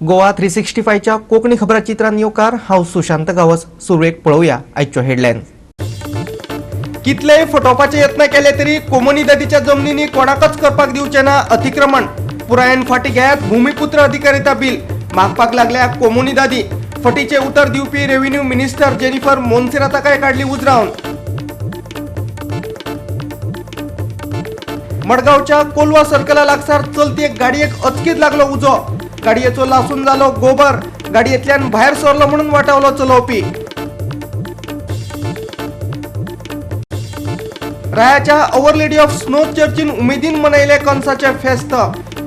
गोवा 365च्या कोंकणी खबराचित्रान येवकार. हांव सुशांत गांवस. सुरवेक पळोवया आयच्यो हेडलायन्स. कितलेय फटोवपाचे यत्न केले तरी कोमुनिदादीच्या जमनींनी कोणाकच करपाक दिवचे ना अतिक्रमण. पुरायेन फाटी घेयात भूमिपुत्र अधिकारिता बिल, मागपाक लागल्या कोमुनिदादी. फटीचे उतर दिवपी रेव्हेन्यू मिनिस्टर जेनिफर मोन्सेराताकाय काडली उजरावन. मडगांवच्या कोलवा सर्कला लागसार चलती एक गाडयेक अचकीत लागलो उजो. गाडयेचो लासून जालो गोबर. गाडयेंतल्यान भायर सरलो म्हणून वाटावलो चलोवपी. रायाच्या our lady of snow चर्चीन उमेदीन मनयले कणसाचे फेस्त.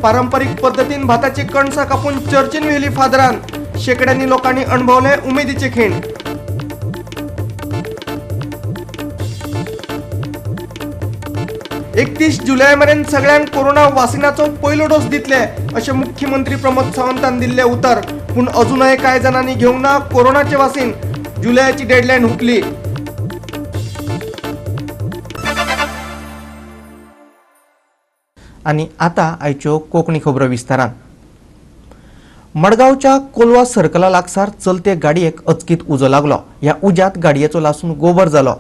पारंपरीक पद्दतीन भाताची कणसां कापून चर्चीन व्हेली फादरान. शेकड्यांनी लोकांनी अणभवले उमेदीचे खीण. 31 जुलय मेरेन सगळ्यांक कोरोना वासिनाचो पयलो डोस दितले अशें मुख्यमंत्री प्रमोद सावंतान दिल्लें उतर. पूण अजूनय कांय जाणांनी घेवंक ना कोरोनाचें वासीन. जुलयाची डेडलायन हुपली. आनी आतां आयच्यो कोंकणी खबरो विस्तारान. मडगांवच्या कोलवा सर्कला लागसार चलते गाडयेक अचकीत उजो लागलो. ह्या उज्यांत गाडयेचो लासून गोबर जालो.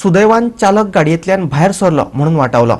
सुदैवान चालक गाडयेंतल्यान भायर सरलो म्हणून वाटावलो.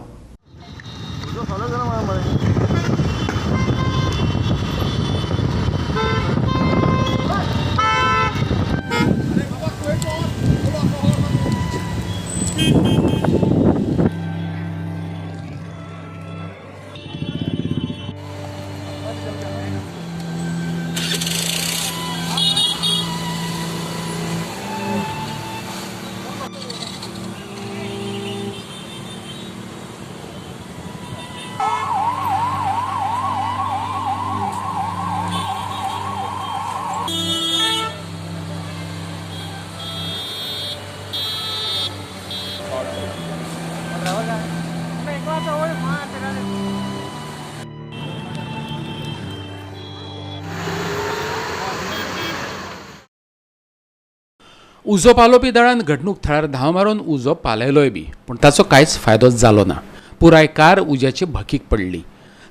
उजो पालोवपी दळान घडणूक थळार धांव मारून उजो पालयलोय बी, पूण ताचो कांयच फायदो जालो ना. पुराय कार उज्याचे भकीक पडली.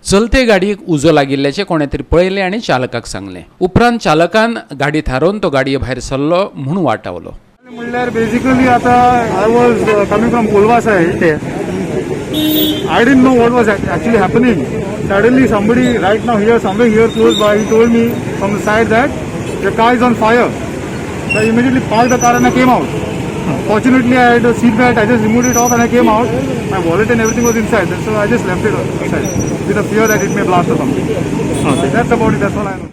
चलते गाडयेक उजो लागिल्ल्याचें कोणें तरी पळयलें आनी चालकाक सांगलें. उपरांत चालकान गाडी थारोवन तो गाडये भायर सरलो म्हूण वाटावलो. म्हणल्यार बेसिकली आतां I was coming from Colva side. I didn't know what was actually happening. Suddenly somebody right now here, somewhere here close by, he told me from the side that the car is on fire. So I immediately parked the car and I came out. Fortunately, I had a seat belt. I just removed it off and I came out. My wallet and everything was inside, so I just left it outside with the fear that it may blast or something. Okay. That's about it. That's all I know.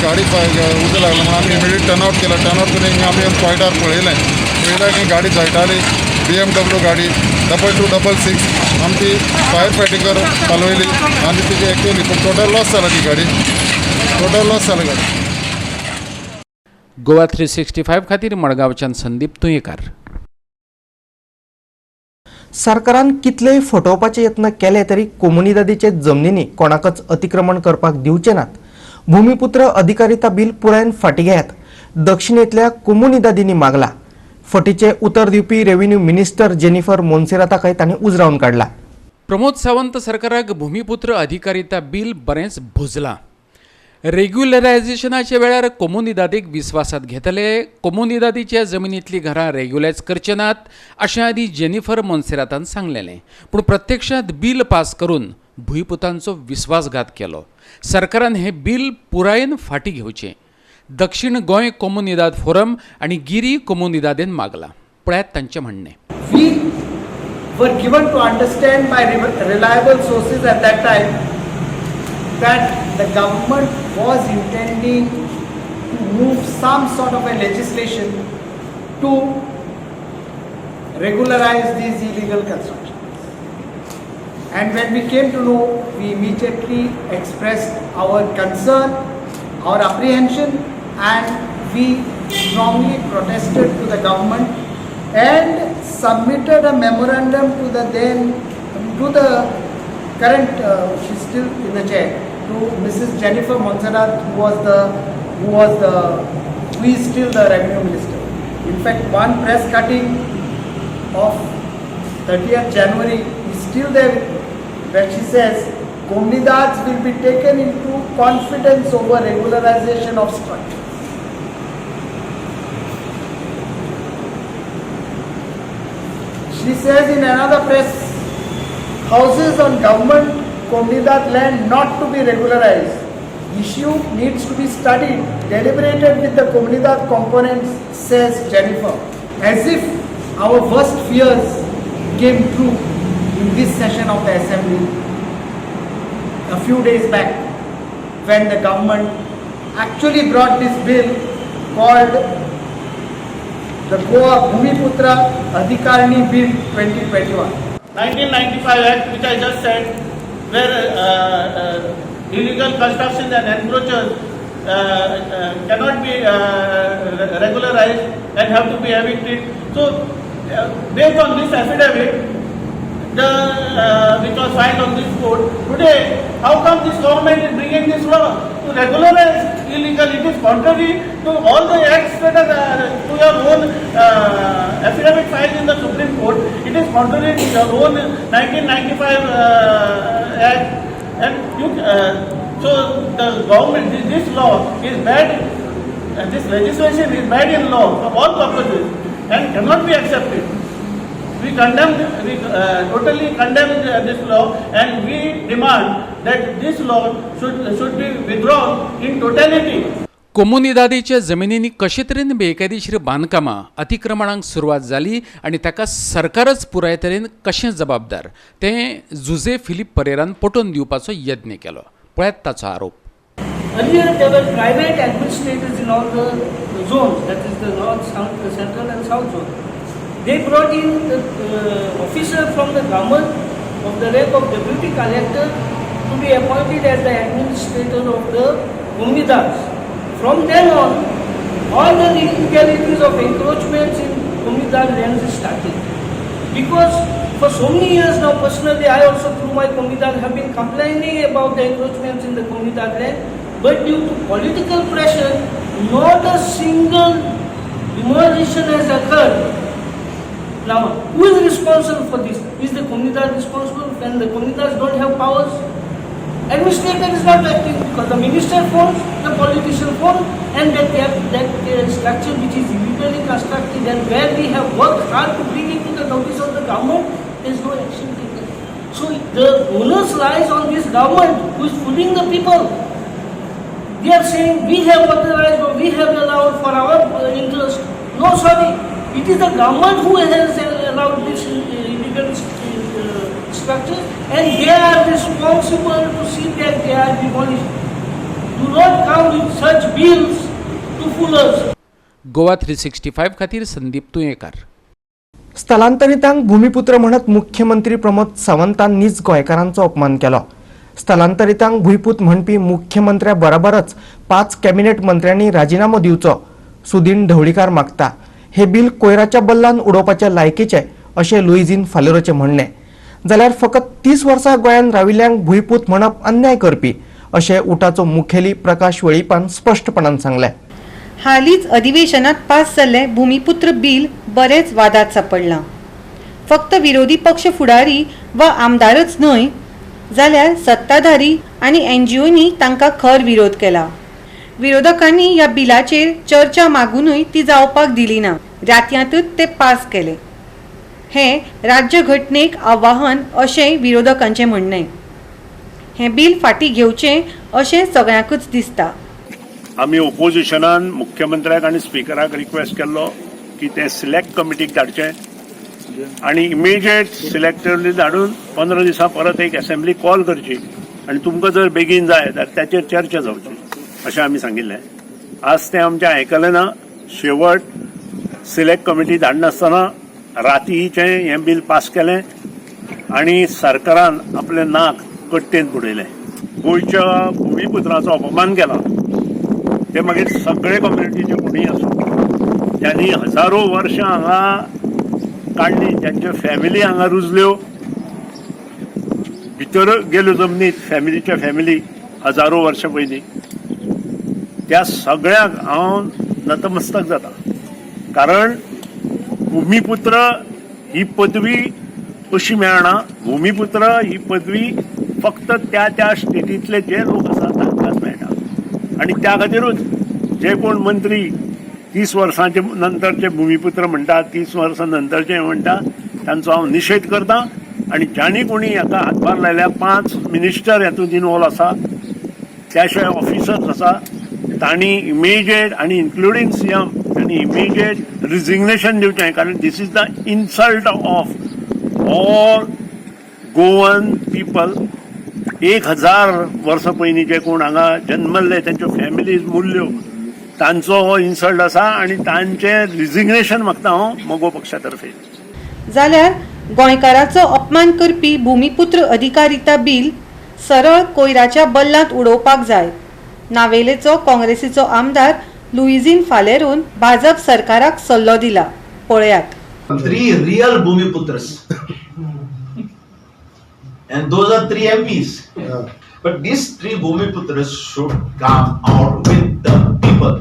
गाडी उजो लागला म्हणून आमी immediate turnout केला. Turnout करून आमी पॉयंटार पळयलें. पळयलें की गाडी जळटाली. BMW गाडी 2266. आमी ती फायर फायटिंगर पालवयली आनी तिची केली, पूण टोटल लॉस जाला ती गाडी. टोटल लॉस जाला गाडी. गोवा 365 खातीर मडगांवच्यान संदीप तुयेकार. सरकारान कितलेय फटोवपाचे यत्न केले तरी कोमुनिदादीचे जमनींनी कोणाकच अतिक्रमण करपाक दिवचे नात. भूमिपुत्र अधिकारिता बिल पुरायेन फाटी घेयात, दक्षिणेंतल्या कोमुनिदादींनी मागला. फटीचे उतर दिवपी रेव्हेन्यू मिनिस्टर जेनिफर मोन्सेराताकय तांणी उजरावन काडला. प्रमोद सावंत सरकाराक भूमिपुत्र अधिकारिता बिल बरेंच भुजलां. रेग्युलरायझेशनाच्या वेळार कोमुनिदादीक विस्वासात घेतले. कोमुनिदादीच्या जमिनींतलीं घरां रेग्युलायज करचे नात अशें आदी जेनिफर मोन्सेरातान सांगलेलें, पूण प्रत्यक्षांत बिल पास करून भुंयपुतांचो विस्वासघात केलो. सरकारान हें बिल पुरायेन फाटीं घेवचें. दक्षिण गोंय कोमुनिदाद फोरम आनी गिरी कोमुनिदादेन मागलां. पळयात तांचें म्हणणें. We were given to understand by reliable sources at that time that the government was intending to move some sort of a legislation to regularize these illegal constructions. And when we came to know, we immediately expressed our concern, our apprehension, and we strongly protested to the government and submitted a memorandum to the then, to the current, she's still in the chair, to Mrs. Jennifer Monserrat, who is still the revenue minister. In fact, one press cutting of 30th January is still there, where she says Comunidades will be taken into confidence over regularization of structures. She says in another press, houses on government Comunidad land not to be regularized. Issue needs to be studied, deliberated with the Comunidad components, says Jennifer. As if our worst fears came true in this session of the assembly a few days back, when the government actually brought this bill called the Goa Bhumiputra Adhikarini Bill 2021. 1995 Act, which I just said, where illegal constructions and encroachers cannot be regularized and have to be evicted. So, based on this affidavit, which was filed on this court, today, how come this government is bringing this law to regularize illegal? It is contrary to all the acts that are to your own affidavit filed in the Supreme Court. It is contrary to your own 1995 Act. And you, so the government, this law is bad, and this legislation is bad in law for all purposes and cannot be accepted. We condemn, we totally condemn this law, and we demand that this law should be withdrawn in totality. कोमुनिदादीच्या जमिनींनी कशे तरेन बेकायदेशीर बांदकामां अतिक्रमणांक सुरवात जाली आनी ताका सरकारच पुराय तरेन कशें जबाबदार तें जुझे फिलीप परेरान पटोवन दिवपाचो यत्न केलो. पळयात ताचो आरोप. Earlier there were private administrators in all the zones, that is the north, south, the central and south zone. They brought in the officer from the government of the rank of deputy collector to be appointed as the administrator of the Comunidades. From then on, all the illegalities of encroachments in Comunidad lands started. Because for so many years now, personally, I also through my Comunidad have been complaining about the encroachments in the Comunidad land, but due to political pressure, not a single demolition has occurred. Now, who is responsible for this? Is the Comunidad responsible when the Comunidades don't have powers? Administrator is not acting because the minister phones, the politician phones, and that structure which is illegally constructed and where we have worked hard to bring it to the notice of the government, there is no action taken. So the onus lies on this government who is fooling the people. They are saying we have authorized or we have allowed for our interest. No, sorry. It is the government who has allowed this illegal structures, and they are responsible to see that they are demolished. Do not come with such bills to fool us. Goa 365 खातीर संदीप तुयेंकार. स्थलांतरितांक भूमिपुत्र म्हणत मुख्यमंत्री प्रमोद सावंतान नीज गोंयकारांचो अपमान केलो. स्थलांतरितांक भूंयपूत म्हणपी मुख्यमंत्र्या बरोबरच 5 cabinet मंत्र्यांनी राजिनामो दिवचो सुदीन ढवळीकार मागता. हे बिल कोयराच्या बल्लान उडोवपाच्या लायकीचें अशें लुईझीन फालेरोचें म्हणणें. जाल्यार फकत 30 वर्सां गोंयांत राविल्ल्यांक भूंयपूत म्हणप अन्याय करपी अशें उटाचो मुखेली प्रकाश वेळीपान स्पश्टपणान सांगलें. हालींच अधिवेशनात पास जाल्लें भूमिपुत्र बिल बरेंच वादात सापडलां. फक्त विरोधी पक्ष फुडारी वा आमदारच न्हय जाल्यार सत्ताधारी आनी एनजीओनी तांकां खर विरोध केला. विरोधकांनी ह्या बिलाचेर चर्चा मागुनूय ती जावपाक दिली ना. रातयांतूच ते पास केले. हें राज्यघटनेक आव्हान अशें विरोधकांचें म्हणणें. हें बिल फाटीं घेवचें अशें सगळ्यांकूच दिसता. आमी ओपोजिशनान मुख्यमंत्र्याक आनी स्पिकराक रिक्वेस्ट केल्लो की ते सिलेक्ट कमिटीक धाडचें आनी इमिजिएट सिलेक्टली धाडून 15 दिसां परत एक असेंब्ली कॉल करची आनी तुमकां जर बेगीन जाय जाल्यार ताचेर चर्चा जावची अशें आमी सांगिल्लें. आज तें आमचें आयकलें ना. शेवट सिलेक्ट कमिटी धाडनासतना रातीचें हें बील पास केलें आनी सरकारान आपलें नाक कट्टेंत बुडयलें. गोंयच्या भुमीपुत्राचो अपमान केला. ते मागीर सगळे कम्युनिटीचे कोणूय आसूं, ज्यांनी हजारो वर्सां हांगा काडली, ज्यांच्यो फॅमिली हांगा रुजल्यो, भितर गेल्यो जमनीत फॅमिलीच्या फॅमिली हजारो वर्सां पयलीं, त्या सगळ्यांक हांव नतमस्तक जाता. कारण भुमीपुत्र ही पदवी अशी मेळना. भुमीपुत्र ही पदवी फक्त त्या त्या स्टेटींतले जे लोक आसात तांकांच मेळटा. आनी त्या खातीरूच जे कोण मंत्री 30 वर्सांचे नंतरचे भुमीपुत्र म्हणटा, 30 वर्सां नंतरचे म्हणटा, तांचो हांव निशेध करता. आनी जांणी कोणी हाका हातभार लायल्या, 5 मिनिस्टर हातूंत इनवॉल्व आसा, त्या शिवाय ऑफिसर्स आसा, तांणी इमिजिएट आनी इन्क्लुडींग सीएम तांणी इमिजिएट रिजिग्नेशन दिवचें. कारण this is the insult of all Goan people. 1000 वर्सां पयलीं जे कोण हांगा जन्मल्ले, तांच्यो फॅमिलीज मुरल्यो, तांचो हो इन्सल्ट आसा आनी तांचें रिजिग्नेशन मागता हांव मगो पक्षा तर्फे. जाल्यार गोंयकाराचो अपमान करपी भूमिपुत्र अधिकारिता बिल सरळ कोयराच्या बल्लांत उडोवपाक जाय. नावेलेचो काँग्रेसीचो आमदार लुईझिन फालेरून भाजप सरकाराक सल्लो दिला. पळयात. 3 real Bhumiputras and those are 3 MPs. Yeah. But these 3 Bhumiputras should come out with the people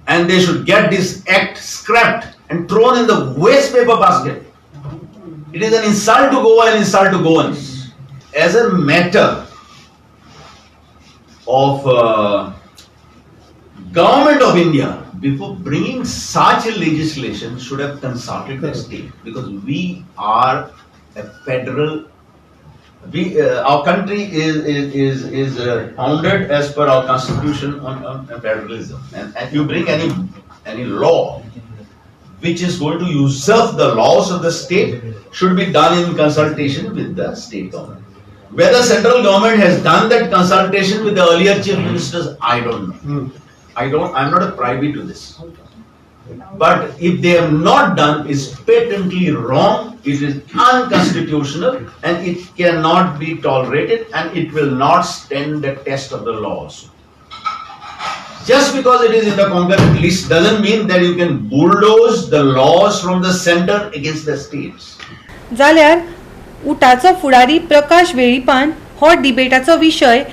and they should get this act scrapped and thrown in the waste paper basket. It is an insult to Goa and insult to Goans. As a matter of government of India, before bringing such a legislation, should have consulted the state, because we are a federal. Our country is founded as per our constitution on federalism, and you bring any law which is going to usurp the laws of the state should be done in consultation with the state government. Whether central government has done that consultation with the earlier chief ministers, I don't know. I'm not a privy to this. But if they have not done, it's patently wrong, it is unconstitutional, and it cannot be tolerated, and it will not stand the test of the laws. Just because it is in the concurrent list doesn't mean that you can bulldoze the laws from the center against the states. जाल्यार उटाचो फुडारी प्रकाश वेळीपान हो डिबेटाचो विशय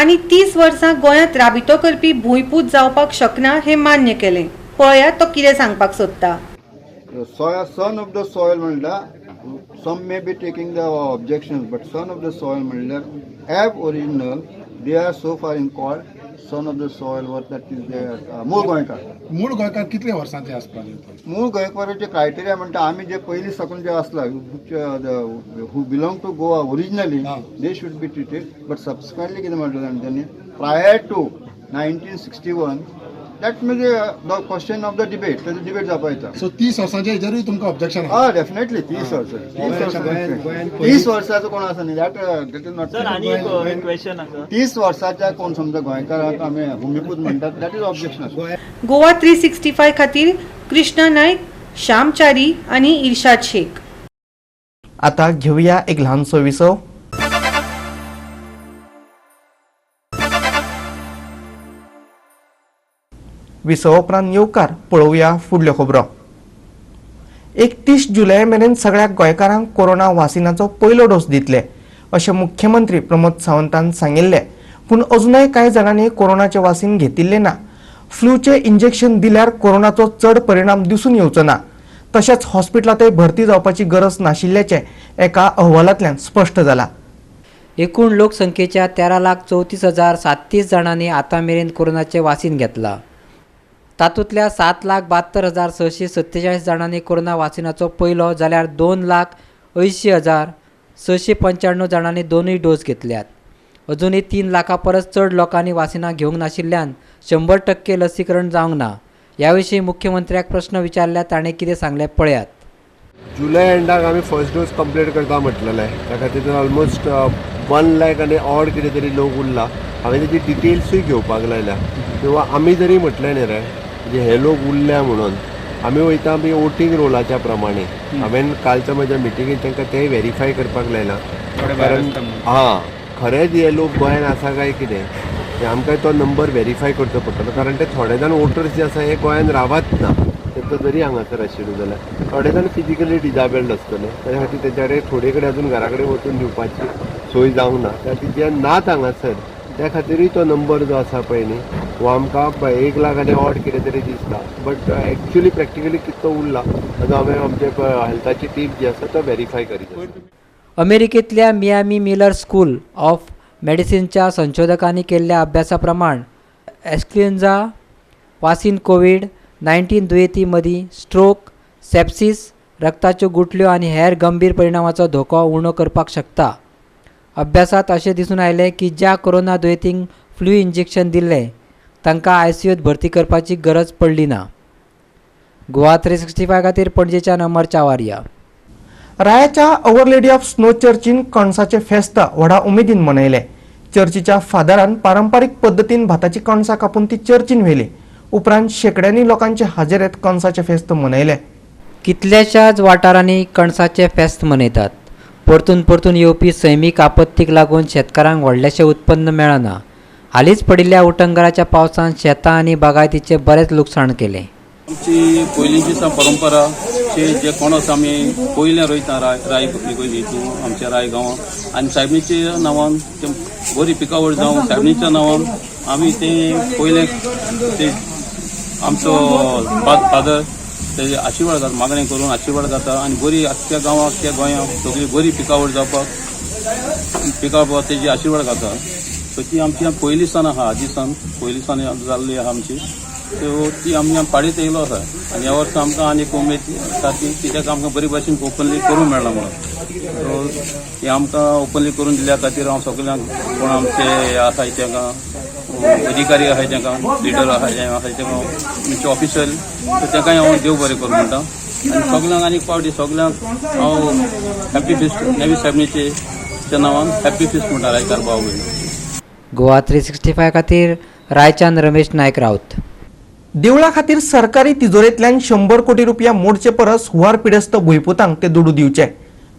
आनी 30 वर्सां गोंयांत राबितो करपी भूंयपूत जावपाक शकना हें मान्य केलें. पळया तो कितें सांगपाक सोदता. सन ऑफ the soil म्हणल्यार some may be taking the objection, but son of the soil म्हणल्यार ab original they are so far in called son of the soil वर that is मूळ गोंयकार. मूळ गोंयकार कितले वर्सांचे आसपाक? मूळ गोंयकाराचे क्रायटेरिया म्हणटा आमी जे पयलीं साकून जे आसला who belong to Goa originally they should be treated. But subsequently कितें म्हणलें तांणी prior to 1961 that म्हणजे the question of the debate, तेजो डिबेट जावपा येता. सो 30 वर्सांच्या हेजेरूय तुमकां ऑब्जेक्शन? हय, डेफिनेटली 30 वर्सां, 30 वर्साचो कोण आसा न्ही, that is not. 30 वर्साच्या कोण समजा गोंयकारांक आमी भुमीपूत म्हणटात, that is objection. Goa 365 खातीर कृष्णा नायक, श्याम च्यारी आनी इर्शाद शेख. आता घेवया एक ल्हानसो विसव. विसवा उपरांत येवकार पळोवया फुडल्यो खबरो. 31 जुलय मेरेन सगळ्या गोंयकारांक कोरोना वासिनाचो पयलो डोस दितले अशें मुख्यमंत्री प्रमोद सावंतान सांगिल्लें. पूण अजुनय कांय जाणांनी कोरोनाचें वासीन घेतिल्लें ना. फ्लूचें इंजेक्शन दिल्यार कोरोनाचो चड परिणाम दिसून येवचो ना, तशेंच हॉस्पिटलांतय भरती जावपाची गरज नाशिल्ल्याचें एका अहवालांतल्यान स्पश्ट जालां. एकूण लोकसंख्येच्या 13,34,030 जाणांनी आतां मेरेन कोरोनाचें वासीन घेतलां. तातूंतल्या 7,72,647 जाणांनी कोरोना वासिनाचो पयलो जाल्यार 2,80,695 जाणांनी दोनूय डोस घेतल्यात. अजुनूय 3 लाखां परस चड लोकांनी वासिनां घेवंक नाशिल्ल्यान 100% लसीकरण जावंक ना. ह्या विशीं मुख्यमंत्र्याक प्रश्न विचारल्यार ताणें कितें सांगलें पळयात. जुलय एंडाक आमी फर्स्ट डोस कंप्लीट करता म्हटलेलें, त्या खातीर ऑलमोस्ट 1 लाख आनी ऑड कितें तरी लोक उरला. हांवें तेजी डिटेल्सूय घेवपाक लायल्या. किंवा आमी जरी म्हटलें न्ही रे म्हणजे हे लोक उरल्या म्हणून आमी वयता आमी वोटींग रोलाच्या प्रमाणे. हांवें कालच्या म्हज्या मिटिंगेत तांकां तेंय वेरीफाय करपाक लायलां, कारण हां खरेंच हे लोक गोंयान आसा काय कितें आमकां तो नंबर वेरीफाय करचो पडटलो. कारण ते थोडे जाण वोटर्स जे आसा हे गोंयान रावत ना, तांकां जरी हांगासर आशिल्लो जाल्यार थोडे जाण फिजिकली डिजाबल्ड आसतले, त्या खातीर तेच्या कडेन थोडे कडेन अजून घरा कडेन वचून दिवपाची सोय जावंक ना. त्या खातीर जे नात हांगासर त्या खातीरूय तो नंबर जो आसा पळय न्ही हो आमकां 1 लाख आनी ऑड कितें तरी दिसता, बट एक्चुली प्रॅक्टिकली कितलो उरला ताजो आमी आमचे हेल्थाची टीम जी आसा तो वेरीफाय करीत. अमेरिकेंतल्या मियामी मिलर स्कूल ऑफ मेडिसिनच्या संशोधकांनी केल्ल्या अभ्यासा प्रमाण एस्क्लिन्झा वासीन कोवीड-19 दुयेंती मदीं स्ट्रोक, सेप्सिस, रक्ताच्यो गुठल्यो आनी हेर गंभीर परिणामाचो धोको उणो करपाक शकता. अभ्यासात अशें दिसून आयलें की ज्या कोरोना दुयेंतींक फ्लू इंजेक्शन दिल्लें तांकां आयसीयूत भरती करपाची गरज पडली ना. गोवा 365 खातीर पणजेच्यान अमर चावारिया. रायाच्या our lady of snow चर्चीन कणसाचे फेस्त व्हडा उमेदीन मनयले. चर्चीच्या फादरान पारंपारीक पद्दतीन भाताची कणसां कापून ती चर्चीन व्हेली. उपरांत शेकड्यांनी लोकांचे हाजेरेत कणसाचे फेस्त मनयले. कितल्याशाच वाठारांनी कणसाचे फेस्त मनयतात. परतून परतून येवपी सैमीक आपत्तीक लागून शेतकारांक व्हडलेशें उत्पन्न मेळना. हालींच पडिल्ल्या उटंगराच्या पावसान शेतां आनी बागायतीचें बरेंच लुकसाण केलें. आमची पयलींची परंपरा जे कोणस आमी पयलें रोयता राय हितून आमच्या राय गांवांत आनी सायबीच्या नांवान ते बरी पिकावळ जावं सायबीच्या नांवान आमी ते पयलें ते आमचो फादर तेजे आशिर्वाद जाता, मागणें करून आशिर्वाद जाता आनी बरी आख्ख्या गांवांत आख्ख्या गोंयांत सगळी बरी पिकावळ जावपाक पिकावळ तेजी आशिर्वाद जाता. सो ती आमची पयलीं सावन आहा, आजी सावन पयलीं सावन जाल्ली आहा आमची. सो ती आमी पाडीत येयलो आसा आनी ह्या वर्सा आमकां आनी एक उमेद आसा की कित्याक आमकां बरी भाशेन ओपनली करूंक मेळ्ळां म्हणून. सो हें आमकां ओपनली करून दिल्या खातीर हांव सगल्यांक कोण आमचे आसा तांकां अधिकारी आसाय तांकां लिडर आसाय आसाय तांकां म्हणजे ऑफिशल तांकांय हांव देव बरें करूं म्हणटा. आनी सगल्यांक आनी एक फावटी सगल्यांक हांव हॅप्पी फिस्ट नेवी सायबणीच्या नांवान हॅप्पी फिस्ट म्हणटा रायकार भाव भयण. गोवा 365 खातीर रायच्यान रमेश नायक राऊत. देवळा खातीर सरकारी तिजोरेंतल्यान 100 कोटी रुपया मोडचे परस हुंवार पिडेस्त भुंयपुतांक ते दुडू दिवचे.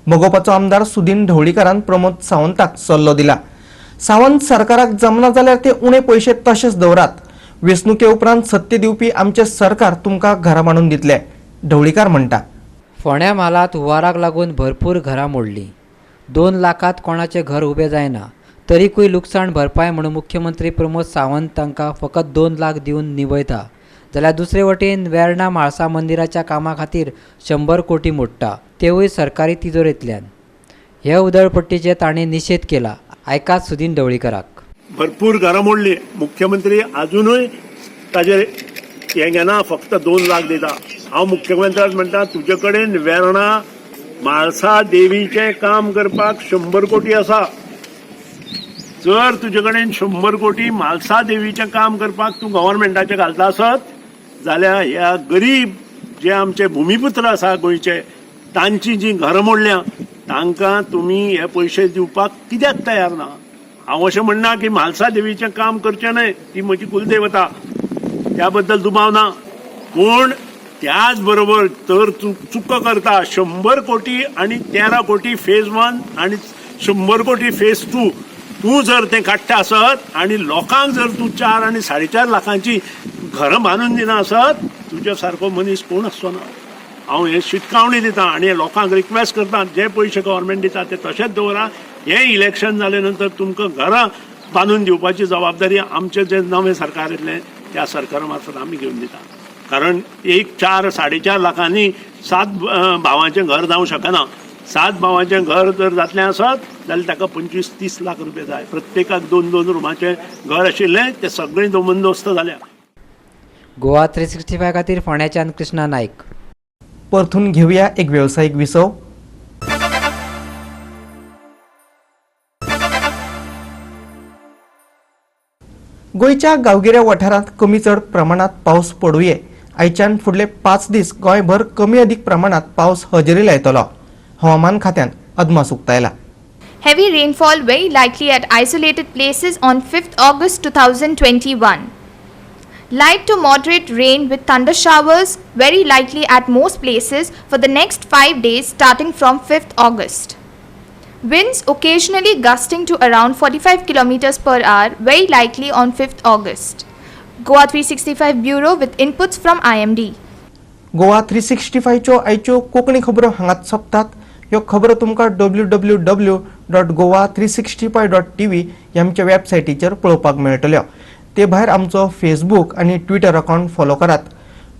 मगोपाचो आमदार सुदीन ढवळीकारान प्रमोद सावंताक सल्लो दिला. सावंत सरकाराक जमना जाल्यार ते उणे पयशे तशेच दवरात. वेंचणुके उपरांत सत्य दिवपी आमचे सरकार तुमकां घरां बांदून दितले, ढवळीकार म्हणटा. फोंड्या म्हालांत हुंवाराक लागून भरपूर घरां मोडलीं. 2 लाखांत कोणाचें घर उबें जायना, तरीकूय लुकसाण भरपाय म्हणून मुख्यमंत्री प्रमोद सावंत तांकां फकत 2 लाख दिवन निवयता. जाल्यार दुसरे वटेन वेर्णा म्हाळसा मंदिराच्या कामा खातीर 100 कोटी मोडटा, तेवूय सरकारी तिजोरेंतल्यान. हे उदळपट्टीचे ताणें निशेध केला. आयकात सुदीन ढवळीकराक. भरपूर घरां मोडली, मुख्यमंत्री आजुनूय ताजेर हें घेना, फक्त 2 लाख दिता. हांव मुख्यमंत्र्याक म्हणटा तुजे कडेन वेर्णा म्हाळसा देवीचें काम करपाक 100 कोटी आसा. जर तुजे कडेन 100 कोटी म्हाळसा देवीचें काम करपाक तूं गव्हर्मेंटाचें घालता आसत जाल्यार ह्या गरीब जे आमचे भुमीपुत्र आसा गोंयचे तांची जी घरां मोडल्या तांकां तुमी हे पयशे दिवपाक कित्याक तयार ना? हांव अशें म्हणना की म्हाळसा देवीचें काम करचें न्हय, ती म्हजी कुलदेवता, त्या बद्दल दुबाव ना. पूण त्याच बरोबर तर चुको करता 100 कोटी आनी 13 कोटी फेज 1 आनी 100 कोटी फेज 2 तूं जर तें काडटा आसत आनी लोकांक जर तूं 4 आनी 4.5 लाखांची घरां बांदून दिना आसत तुज्या सारको मनीस कोण आसचो ना. हांव हे शिटकावणी दिता आनी लोकांक रिक्वेस्ट करता जे पयशे गव्हर्मेंट दिता ते तशेंच दवरा. हें इलेक्शन जाले नंतर तुमकां घरां बांदून दिवपाची जबाबदारी आमचें जें नवें सरकार येतलें त्या सरकारा मार्फत आमी घेवन दिता. कारण एक 4 4.5 लाखांनी 7 भावांचें घर जावं शकना. 7 भावांचें घर जर जातलें आसत जाल्यार ताका 25-30 लाख रुपया जाय. प्रत्येकाक 2-2 रुमाचें घर आशिल्लें तें सगळें बंदोबस्त जाल्या. गोवा 365 खातीर फोंड्याच्यान कृष्णा नायक. परतून घेवया एक वेवसायीक विसव. गोंयच्या गांवगिऱ्या वाठारांत कमी चड प्रमाणात पावस पडुये. आयच्यान फुडले 5 दीस गोंयभर कमी अधिक प्रमाणात पावस हजेरी लायतलो. हवामान खात्यान अदमास उक्तायला. Heavy rainfall very likely at isolated places on 5th August 2021. Light to moderate rain with thunder showers very likely at most places for the next 5 days starting from 5th August. Winds occasionally gusting to around 45 km per hour very likely on 5th August. Goa 365 Bureau with inputs from IMD. Goa 365च्यो आयच्यो कोंकणी खबरो हांगात सोंपतात. ह्यो खबरो तुमकां www.goa365.tv ह्या आमच्या वेबसायटीचेर पळोवपाक मेळटल्यो. ते भायर आमचो फेसबूक आनी ट्विटर अकावंट फॉलो करात.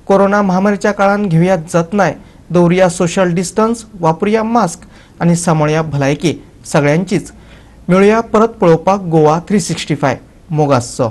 कोरोना महामारीच्या काळान घेवया जतनाय, दवरुया सोशल डिस्टन्स, वापरुया मास्क आनी सांबाळया भलायकी सगळ्यांचीच. मेळुया परत पळोवपाक गोवा 365. मोग आसचो.